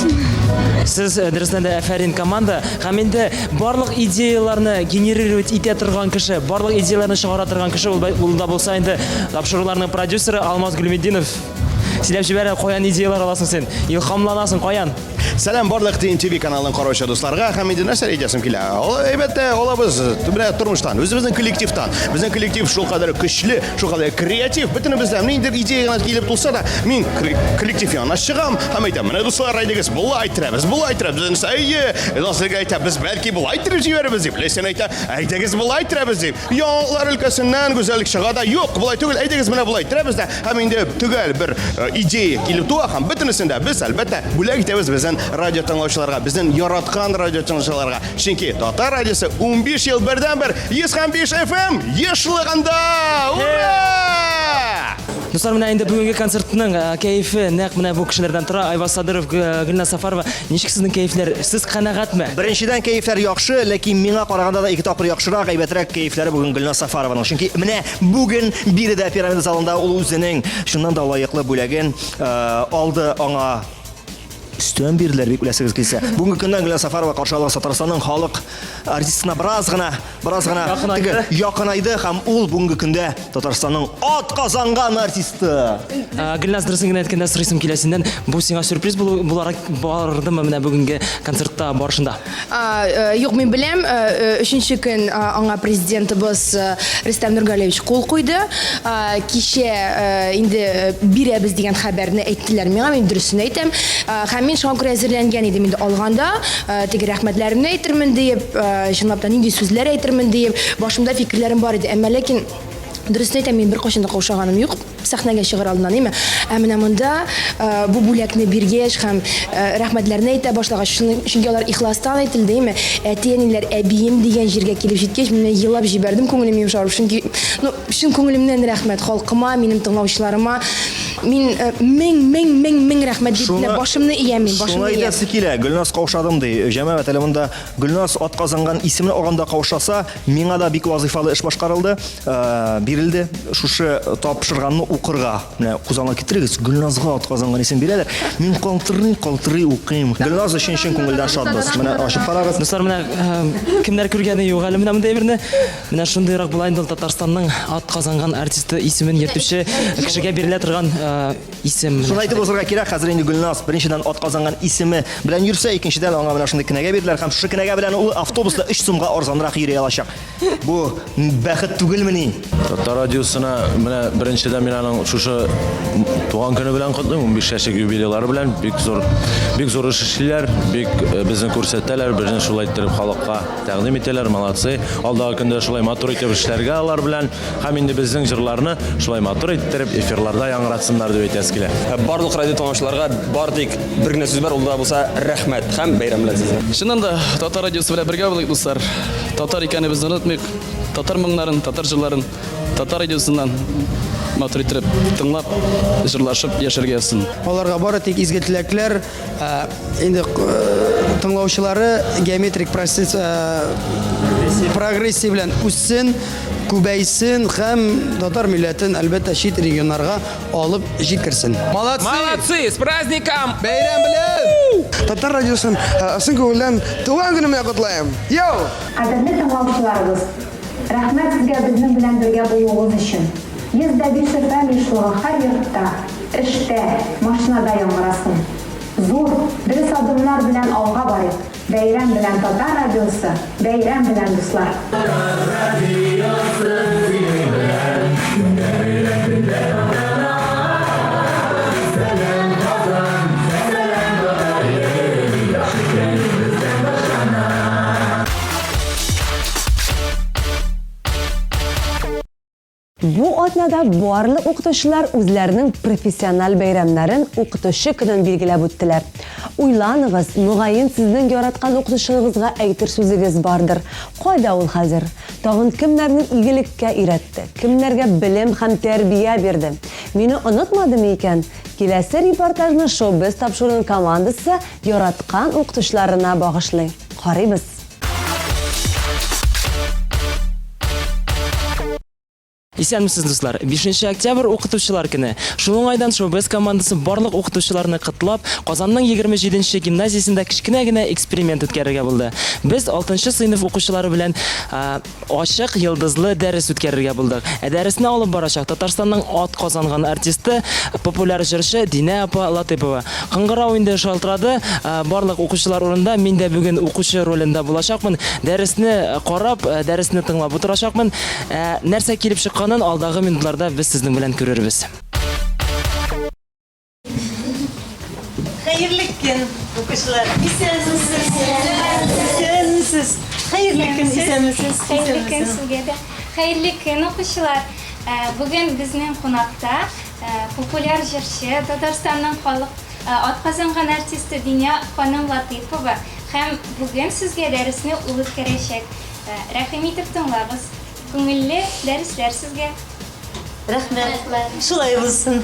Сез дөрестән дә әфәрин команда һәм инде барлык идеяләрне генерировать итә торган кеше, барлык идеяләрне чыгара торган кеше ул, ул да булса инде тапшыруларның продюсеры Алмаз Гөлметдинов. Сөйләп җибәр, каян идеяләр аласың син? Илһамланасың каян? Сәлам барлык TNTV каналын караучы дусларга һәм инде нәрсә әйтәсем килә. Әйбәттә, алабыз менә тормыштан, үзебезнең коллективтан. Безнең коллектив шулкадәр көчле, шулкадәр креатив. Бөтенебездә ниндидер идея гына килеп тулса да, мин коллектив янына чыгам һәм әйтәм, менә дуслар, әйдәгез, болай иттерәбез, болай иттерәбез. Без әйе, Назлыга әйтә, без бәлки болай иттереп җибәрербез дип. Ләйсән әйтә, әйдәгез болай иттерәбез дип. Яңалыклар өлкәсеннән гүзәллек чыга да, юк, болай түгел, әйдәгез менә болай иттерәбез дә. Һәм инде төгәл бер э, идея килеп туа һәм бөтенесен дә без, әлбәттә, бүләк итәбез безнең радио тыңлаучыларга, безнең яраткан радио тыңлаучыларга. Чөнки Татар радиосы 15 ел бердән-бер 105 FM ешлыгында! Ура! Дуслар, менә инде бүгенге концертның э, кәефе нәкъ менә бу кешеләрдән тора. Айваз Садыров, э, Гөлназ Сафарова. Ничек сезнең кәефләр? Сез канәгатьме? Беренчедән, кәефләр яхшы, ләкин миңа караганда да ике тапкыр яхшырак, әйбәтрәк кәефләре бүген Гөлназ Сафарованың. Чөнки менә Бүген биредә пирамида залында ул үзенең чыннан да лаеклы бүләген э, алды аңа өстән бирделәр бик беләсегез килсә. Бүгенге көннән Гөлназ Сафарова каршы алган Татарстанның халык артистына бераз гына, бераз гына теге якынайды һәм ул бүгенге көндә Татарстанның атказанган артисты. Э, Гөлназ, дөресен генә әйткәндә сорыйсым килә синнән, бу сиңа сюрприз булу буларак бардымы менә бүгенге концертта барышында? Э, юк, мин беләм, э, э, өченче көн аңа президентыбыз Рөстәм Нургалиевич кул куйды. Кичә инде бирәбез дигән хәбәрне әйттеләр миңа, мин дөресен әйтәм. Һәм мин шуңа күрә әзерләнгән идем инде алганда, теге рәхмәтләремне әйтермен диеп, чынлап та нинди сүзләр әйтермен диеп, башымда фикерләрем бар иде. Әмма ләкин дөресен әйтәм, мин беркайчан да каушаганым юк. Сәхнәгә чыгыр алдыннан, әйме? Ә менә монда э, бу бүләкне биргәч һәм э, рәхмәтләрне әйтә башлагач, чөнки алар ихластан әйтелде, әйме? Әти-әниләр, әбием дигән җиргә килеп җиткәч, мин елап җибәрдем, күңелем йомшарып, чөнки, ну, чын күңелемнән рәхмәт халкыма, минем тыңлаучыларыма. Мин э, мең, мең, мең, мең рәхмәт дип менә башымны иям мин, башымны Шуны әйтәсе килә, Гөлназ каушадым ди. Җәмәгать әле монда Гөлназ атказанган исемен алганда каушаса, миңа да бик вазыйфалы эш башкарылды. Э, бирелде. Шушы тапшырганны укырга. Менә күз алдына китерегез, Гөлназга атказанган исем бирәләр. Мин калтырый, калтырый укыйм. Гөлназ өчен чын күңелдән шатбыз. Менә ачып карагыз. Дуслар, менә э, кемнәр күргәне юк әле менә мондый әйберне. Менә шундыйрак була инде ул Татарстанның атказанган артисты исемен йөртүче кешегә бирелә торган э, исем. Шуны әйтеп узарга кирәк, хәзер инде Гөлназ беренчедән атказанган исеме белән йөрсә, икенчедән аңа менә шундый кенәгә бирделәр һәм шушы кенәгә белән ул автобуста 3 сумга арзанрак йөри алачак. Бу бәхет түгелмени? Татар радиосына менә беренчедән мин аның шушы туган көне белән котлыйм, 15 яшьлек юбилейлары белән бик зур бик зур эш эшлиләр, бик э, безне күрсәтәләр, безне шулай иттереп халыкка тәкъдим итәләр, молодцы. Алдагы көндә шулай матур итеп эшләргә алар белән һәм инде безнең җырларны шулай матур иттереп эфирларда яңгыратсыннар дип әйтәсе килә. Барлык радио тыңлаучыларга бар тик бер генә сүз бар, ул да булса рәхмәт һәм бәйрәм белән сезне. Чыннан да, татар радиосы белән бергә булыйк, дуслар. Татар икәнебезне онытмыйк. Татар моңнарын, татар җырларын татар радиосыннан матур иттереп тыңлап, җырлашып яшәргә язсын. Аларга бары тик изге теләкләр, ә, инде э, тыңлаучылары геометрик процесс э, прогрессия белән үссен, күбәйсен һәм татар милләтен, әлбәттә, чит регионнарга алып җиткерсен. Молодцы! Молодцы! С праздником! Бәйрәм белән! Татар радиосын ысын күңелдән туган көне белән котлыйм. Йоу! Кадерле тыңлаучыларыбыз, рәхмәт сезгә безнең белән бергә булуыгыз өчен. 105 FM ешлыгы һәр йортта, эштә, машинада яңгырасын. Зур, дөрес адымнар белән алга барыйк. Бәйрәм белән Татар радиосы, бәйрәм белән, дуслар! Радиосы синең белән көннәр көндә тантана. Сәлам, Казан, сәлам, татар иле, яхшы көн бездән башлана. Бу атнада барлык укытучылар үзләренең профессиональ бәйрәмнәрен Укытучы көнен билгеләп үттеләр. Уйланыгыз, мөгаен сезнең яраткан укытучыгызга әйтер сүзегез бардыр. Кайда ул хәзер? Тагын кемнәрне игелеккә өйрәтте, кемнәргә белем һәм тәрбия бирде? Мине онытмадымы икән? Киләсе репортажны Шоу-без тапшыруының командасы яраткан укытучыларына багышлый. Карыйбыз! Исәнмесез, дуслар! 5 октябрь укытучылар көне. Шул уңайдан Шоу-без командасы барлык укытучыларны котлап, Казанның 27 нче гимназиясендә кечкенә генә эксперимент үткәрергә булды. Без 6 нчы сыйныф укучылары белән ачык йолдызлы дәрес үткәрергә булдык. Ә дәресне алып барачак Татарстанның ат казанган артисты, популяр җырчы Динә апа Латыйпова. Кыңгырау инде шалтырады, барлык укучылар урында, мин дә бүген укучы ролендә булачакмын. Дәресне карап, дәресне тыңлап утырачакмын. Ә нәрсә килеп чыкканын алдагы минутларда без сезнең белән күрербез. Хәерле көн, укучылар. Исәнмесез. Исәнмесез. Хәерле көн, исәнмесез. Хәерле көн сезгә дә. Хәерле көн, укучылар. Бүген безнең кунакта Популяр җырчы, Татарстанның халык атказанган артисты Диня ханым Латыйпова һәм бүген сезгә дәресне ул үткәрәчәк. Рәхим итеп тыңлагыз. Күңелле дәресләр сезгә! Рәхмәт. Шулай булсын.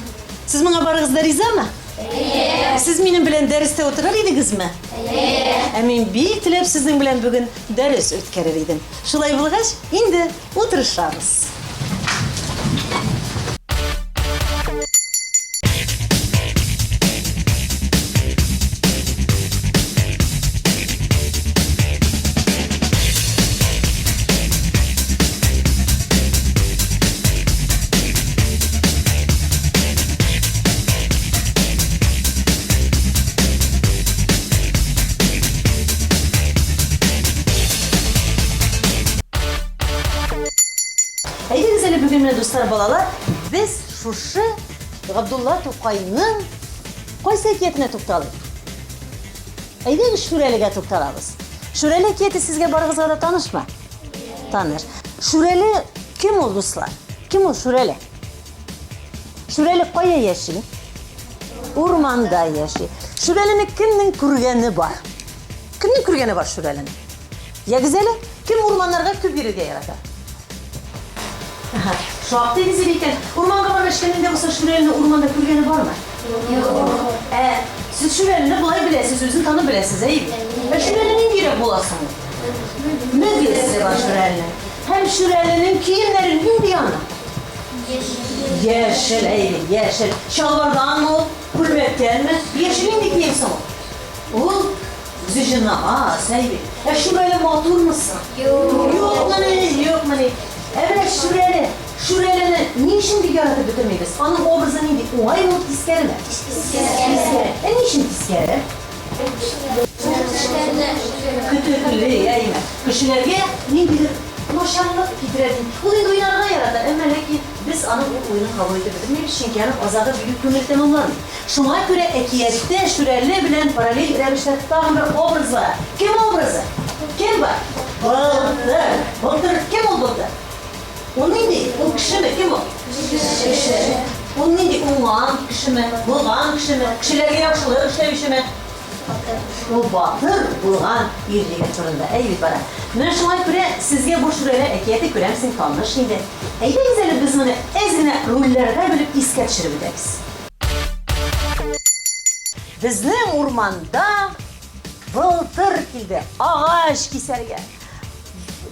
Сез моңа барыгыз да ризамы? Әйе. Сез минем белән дәрестә утырыр идегезме? Әйе. Ә мин бик теләп сезнең белән бүген дәрес үткәрер идем. Шулай булгач, инде Утырышабыз. Әйдәгез әле бүген менә, дуслар, балалар, без шушы Габдулла Тукайның кайсы әкиятенә тукталыйк? Әйдәгез Шүрәлегә тукталабыз. Шүрәле әкияте сезгә барыгызга да танышмы? Таныш. Шүрәле кем ул, дуслар? Кем ул Шүрәле? Шүрәле кая яши? Урманда яши. Шүрәлене кемнең күргәне бар? Кемнең күргәне бар Шүрәлене? Ягез әле, кем урманнарга күп йөрергә ярата? Аһа, шактый бизели икән. Урманга баргач, кемнең дә булса Шүрәлене урманда күргәне бармы? Юк. Ә сез Шүрәлене болай беләсез, үзен танып беләсез, әйе бит? Ә Шүрәле ниндирәк була соң ул? Мөгезе бар Шүрәленең. Һәм Шүрәленең киемнәре нинди аның? Яшел, әйе бит, яшел. Чалбарданмы ул, күлмәктәнме? Яшел нинди кием соң ул? Ул үзе җыннамас, әй бит. Ә Шүрәле матурмы соң? Юк. Юкмыни, юкмыни. Ә менә Шүрәле, Шүрәлене ни өчен бик яратып бетермибез? Аның образы нинди? Уңаймы ул, тискәреме? Тискәре. Ә ни өчен тискәре? Көтекли, әйме. Кешеләргә ниндидер начарлык китерә ди. Ул инде уйнарга ярата, әмма ләкин без аның ул уенын кабул итеп бетермибез, чөнки аның азагы бик күңел тәмамланмый. Шуңа күрә әкияттә Шүрәле белән параллель рәвештә тагын бер образ бар. Кем образы? Кем бар? Былтыр. Былтыр. Кем ул Былтыр? Ул нинди? Ул кешеме? Кем ул? Кеше. Ул нинди? Уңган кешеме? Булган кешеме? Кешеләргә яхшылык эшләүчеме? Ул батыр булган ир-егет турында әй бит бара. Менә шуңа күрә сезгә бу Шүрәле әкияте күрәмсең таныш инде. Әйдәгез әле без моны әз генә рольләргә бүлеп искә төшереп үтәбез. Безнең урманда былтыр килде агач кисәргә.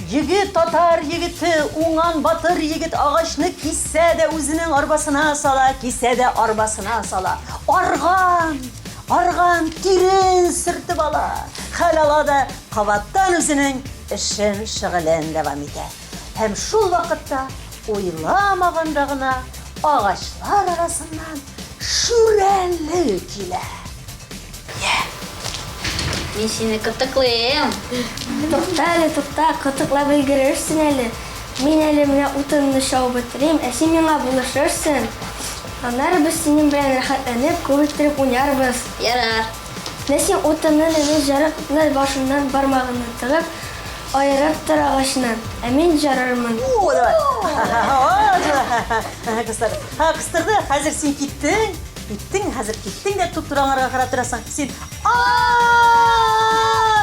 Егет, татар егете, уңган батыр егет агачны кисә дә үзенең арбасына сала, кисә дә арбасына сала. Арган! Арган тирен сөртеп ала, хәл ала да кабаттан үзенең эшен, шөгылен дәвам итә. Һәм шул вакытта уйламаганда гына агачлар арасыннан Шүрәле килә. Йә! Мин сине кытыклыйм. Тукта әле, тукта, кытыклап өлгерерсең әле. Мин әле менә утынны чабып бетерим, ә син миңа булышырсың. Аннары без синең белән рәхәтләнеп, күп иттереп уйнарбыз. Ярар. Менә син утынны нәни җарыкны башыннан бармагыңны тыгып, аерып тор агачны, ә мин җарырмын. О, давай. Кыстырды. Ха, кыстырды. Хәзер син киттең. Киттең, хәзер киттең дә туп-туры аңарга карап торасың. Син а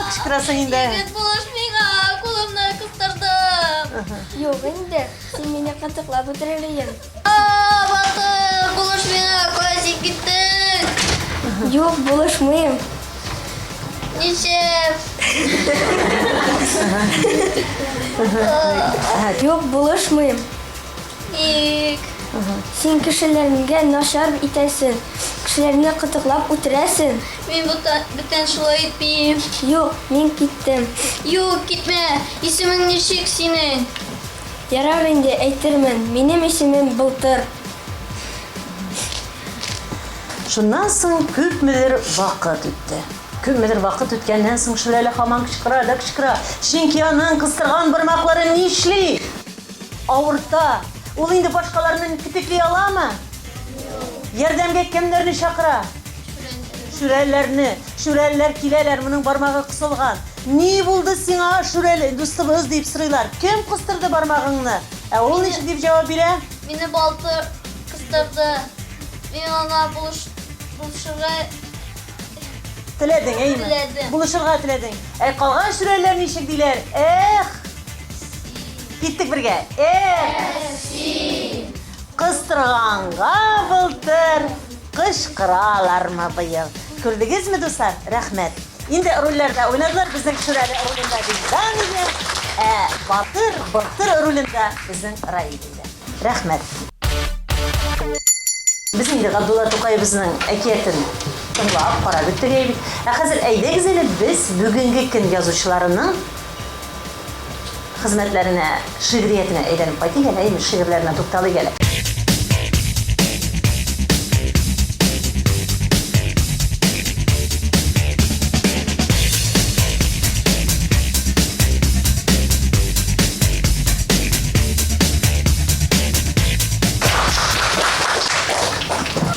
кычкырасың инде. Егет, булыш миңа, кулымны кыстырдым. Юк инде, син мине кытыклап үтерер идең. А, батыр, булыш миңа, кая син киттең? Юк, булышмыйм. Ничек? Юк, булышмыйм. Ник? Син кешеләргә начар итәсең, кешеләрне кытыклап үтерәсең. Мин бүтән шулай итмим. Юк, мин киттем. Юк, китмә. Исемең ничек синең? Ярар инде, әйтермен. Минем исемем Былтыр. Шуннан соң күпмедер вакыт үтте. Күпмедер вакыт үткәннән соң Шүрәле һаман кычкыра да кычкыра. Чөнки аның кыстырган бармаклары нишли? Авырта. Ул инде башкаларны кетекли аламы? Ярдәмгә кемнәрне чакыра? Шүрәлеләрне. Шүрәлеләр киләләр, моның бармагы кысылган. Ни булды сиңа, Шүрәле, дустыбыз, дип сорыйлар. Кем кыстырды бармагыңны? Ә ул ничек дип җавап бирә? Мине Балтыр кыстырды. Мин аңа булыш, булышырга Теләдең, әйеме? Теләдем. Булышырга теләдең. Ә калган шүрәлеләр ничек диләр? Эх! Киттек бергә. Эх! Син! Кыстырганга былтыр, кычкыралармы быел? Күрдегезме, дуслар? Рәхмәт. Инде рольләрдә уйнадылар. Безнең Шүрәле ролендә Вилдан иде, ә Батыр, Былтыр ролендә безнең Раил иде. Рәхмәт. Без инде Габдулла Тукаебызның әкиятен тыңлап, карап беттек әйе бит. Ә хәзер әйдәгез әле без бүгенге көн язучыларының хезмәтләренә, шигъриятенә әйләнеп кайтыйк әле, әйеме, шигырьләренә тукталыйк әле.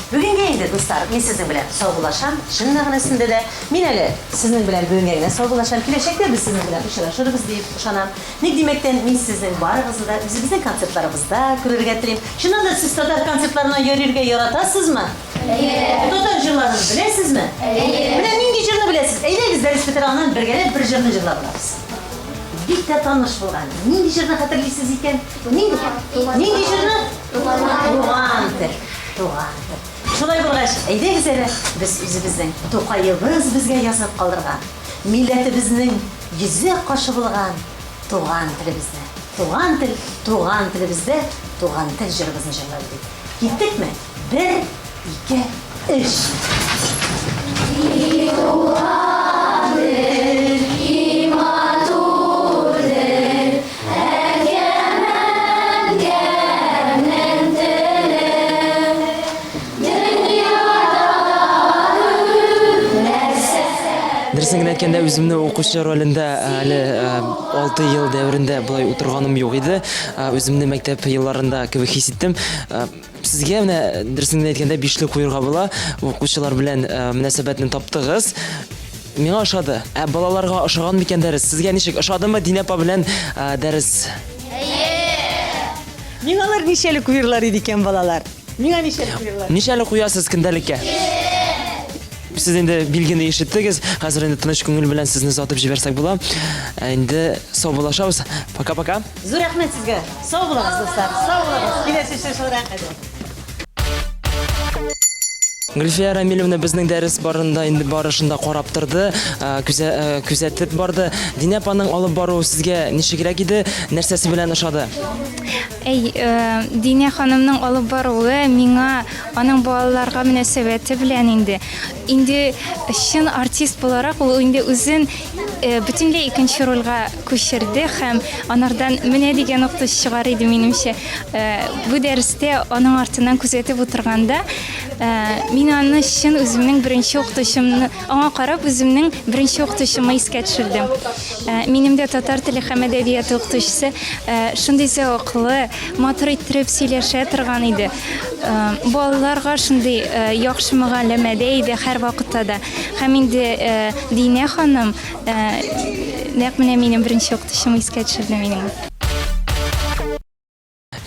Бүгенгә инде, дуслар, мин сезнең белән саубуллашам, чын мәгънәсендә дә. Мин әле сезнең белән бүгенгә генә саубуллашам. Киләчәктә без сезнең белән очрашырбыз диеп ышанам. Ник димәктән, мин сезнең барыгызны да үзебезнең концертларыбызда күрергә телим. Чыннан да сез татар концертларына йөрергә яратасызмы? Әйе. Татар җырларын беләсезме? Әйе. Менә нинди җырны беләсез? Әйдәгез, дәрес бетер аннан бергәләп бер җырны җырлап алабыз. Бик тә таныш булган. Нинди җырны хәтерлисез икән? Нинди? Нинди җырны? Туган тел. Туган тел. Шулай булгач, әйдәгез әле, без үзебезнең Тукаебыз безгә язып калдырган, милләтебезнең йөзек кашы булган туган телебезне, туган тел, туган телебездә туган тел җырыбызны җырлап үтик. Киттекме? Бер, ике, өч. И туган тел, и матур тел, Әткәм-әнкәмнең теле. Дөньяда күп нәрсә. Дөресен генә әйткәндә, үземне укучы ролендә әле 6 ел дәверендә болай утырганым юк иде. Үземне мәктәп елларында кебек хис иттем. Сезгә менә дөресен генә әйткәндә бишле куерга була. Укучылар белән мөнәсәбәтне таптыгыз. Миңа ошады. Ә балаларга ошаган микән дәрес? Сезгә ничек ошадымы Динә апа белән дәрес? Миңа алар ничәле куерлар иде икән, балалар? Миңа ничәле куерлар? Ничәле куясыз көндәлеккә? Сез инде билгене ишеттегез. Хәзер инде тыныч күңел белән сезне озатып җибәрсәк була. Ә инде саубуллашабыз. Пока-пока. Зур рәхмәт сезгә. Сау булыгыз, дуслар. Сау булыгыз. Киләсе очрашуларга кадәр. Гөлфия Рамилевна безнең дәрес барында инде барышында карап торды, күзә, күзәтеп барды. Динә апаның алып баруы сезгә ничегрәк иде? Нәрсәсе белән ошады? Әй, Динә ханымның алып баруы миңа аның балаларга мөнәсәбәте белән инде. Инде чын артист буларак ул инде үзен бөтенләй икенче рольгә күчерде һәм анардан менә дигән укытучы чыгар иде минемчә. Бу дәрестә аның артыннан күзәтеп утырганда, мин аны чын үземнең беренче укытучымны, аңа карап үземнең беренче укытучымы искә төшердем. Минем дә татар теле һәм әдәбияты укытучысы шундый зәвыклы, матур иттереп сөйләшә торган иде. Балаларга шундый яхшы мөгалләмәдә иде һәрвакытта да. Һәм инде Динә ханым нәкъ менә минем беренче укытучым искә төшерде минем.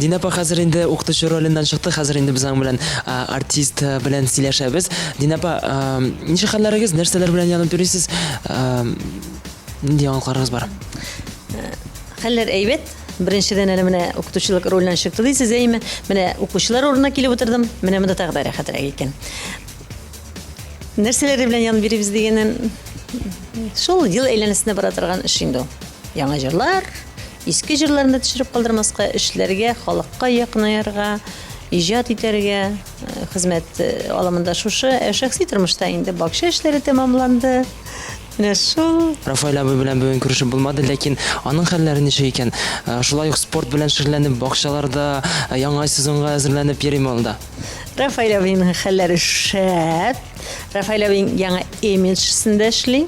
Динә апа хәзер инде укытучы роленнән чыкты, хәзер инде без аның белән артист белән сөйләшәбез. Динә апа, ничек хәлләрегез, нәрсәләр белән янып йөрисез? Нинди яңалыкларыгыз бар? Хәлләр әйбәт. Беренчедән әле менә укытучылык роленнән чыкты дисез, әйеме? Менә укучылар урынына килеп утырдым. Менә монда тагы да рәхәтрәк икән. Нәрсәләре белән янып йөрибез дигәннән, шул ел әйләнәсенә бара торган эш инде ул. Яңа җырлар, иске җырларны да төшереп калдырмаска, эшләргә, халыкка якынаерга, иҗат итәргә, хезмәт алымында шушы. Ә шәхси тормышта инде бакча эшләре тәмамланды. Менә шул. Рафаэль абый белән бүген күрешеп булмады, ләкин аның хәлләре ничек икән? Шулай ук спорт белән шөгыльләнеп, бакчаларда яңа сезонга әзерләнеп йөриме ул да? Рафаэль абыйның хәлләре шәп. Рафаэль абый яңа имиджсендә эшли.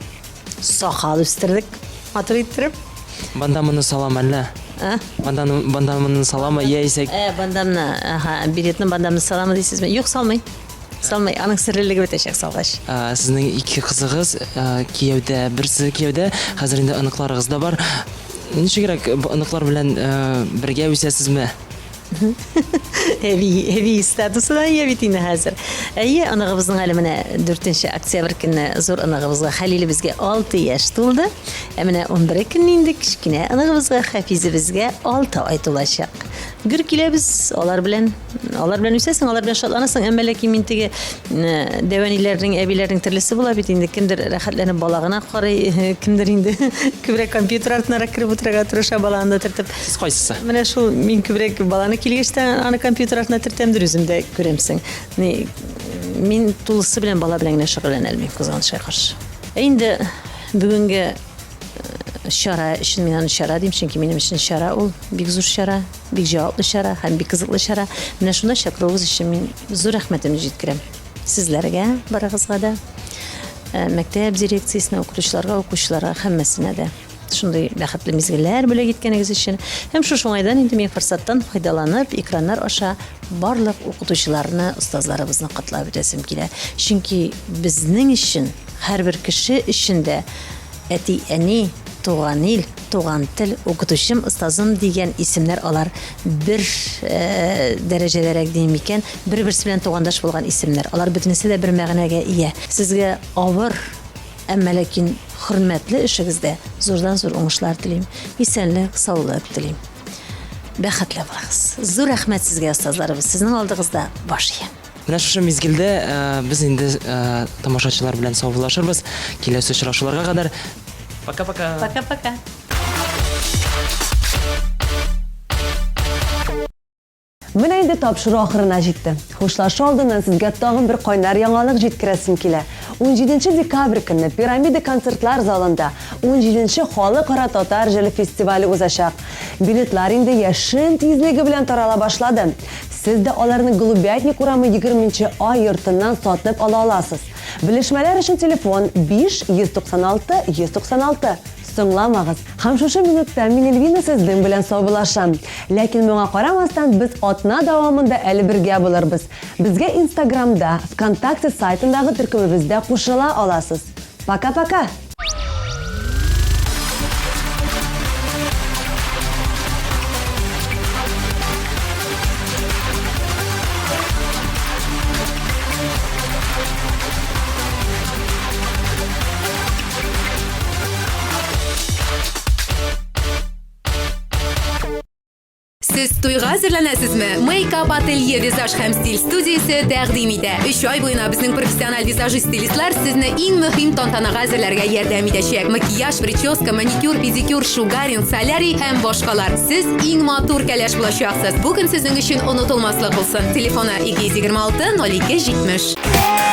Сакал үстердек, матур иттереп. Бандаманы салам әллә? А? Банданы, бандаманы саламы, яисә... Ә, бандамны, аха, билетны бандамны саламы дисезме? Юк, салмый. Салмый, аның серлелеге бетәчәк салгач. Ә, сезнең ике кызыгыз ә, кияүдә, берсе кияүдә, хәзер инде оныкларыгыз да бар. Ничегрәк оныклар белән ә, бергә үсәсезме? Әби, әби статусына ия бит инде хәзер. Әйе, оныгыбызның әле менә 4 октябрь көнне зур оныгыбызга Хәлилебезгә 6 яшь тулды. Ә менә 11 көнне инде кечкенә оныгыбызга Хафизебезгә 6 ай тулачак. Гөр киләбез алар белән. Алар белән үсәсең, алар белән шатланасың, әмма ләкин мин теге дәвәниләрнең, әбиләрнең төрлесе була бит инде. Кемдер рәхәтләнеп бала гына карый, кемдер инде күбрәк компьютер артынарак кереп утырырга тырыша, баланы да төртеп. Сез кайсысы? Менә шул мин күбрәк баланы килгәч тә аны компьютер артына төртәмдер үзем дә күрәмсең. Ни, мин тулысы белән бала белән генә шөгыльләнә алмыйм, кызганычка каршы. Ә инде бүгенге э, чара өчен мин аны чара дим, чөнки минем өчен чара ул бик зур чара, бик җаваплы чара һәм бик кызыклы чара. Менә шунда чакыруыгыз өчен мин зур рәхмәтемне җиткерәм. Сезләргә, барыгызга да, э, мәктәп дирекциясенә, укытучыларга, укучыларга, һәммәсенә дә. Шундый бәхетле мизгелләр бүләк иткәнегез өчен. Һәм шушы уңайдан инде мин форсаттан файдаланып, экраннар аша барлык укытучыларны, остазларыбызны котлап үтәсем килә. Чөнки безнең өчен, һәрбер кеше өчен дә әти-әни, туган ил, туган тел, укытучым, остазым дигән исемнәр алар бер э, дәрәҗәдәрәк дим микән, бер-берсе белән тугандаш булган исемнәр. Алар бөтенесе дә бер мәгънәгә ия. Сезгә авыр, Әмма ләкин хөрмәтле эшегездә зурдан-зур уңышлар телим, исәнлек, саулык телим. Бәхетле булыгыз. Зур рәхмәт сезгә, остазларыбыз, сезнең алдыгызда баш иям. Менә шушы мизгелдә без инде тамашачылар белән саубуллашырбыз. Киләсе очрашуларга кадәр. Пока-пока. Пока-пока. Менә инде тапшыру ахырына җитте. Хушлашу алдыннан сезгә тагын бер кайнар яңалык җиткерәсем килә. Унҗиденче декабрь көнне Пирамида концертлар залында унҗиденче Халыкара татар җыры фестивале узачак. Билетлар инде яшен тизлеге белән тарала башлады. Сез дә аларны Голубятник урамы егерменче А йортыннан сатып ала аласыз. Белешмәләр өчен телефон, 5 196 196. Соңламагыз! Һәм шушы минутта мин Эльвина сезнең белән саубуллашам. Ләкин моңа карамастан, без атна дәвамында әле бергә булырбыз. Безгә Инстаграмда, ВКонтакте сайтындагы төркемебездә кушыла аласыз. Пока-пока! Сез туйга әзерләнәсезме? Мейкап ателье визаж һәм стиль студиясе тәкъдим итә. Өч ай буена безнең профессиональ визажист-стилистлар сезне иң мөһим тантанага әзерләргә ярдәм итәчәк. Макияж, прическа, маникюр, педикюр, шугаринг, солярий һәм башкалар. Сез иң матур кәләш булачаксыз. Бу көн сезнең өчен онытылмаслык булсын. Телефоны 226 02 70.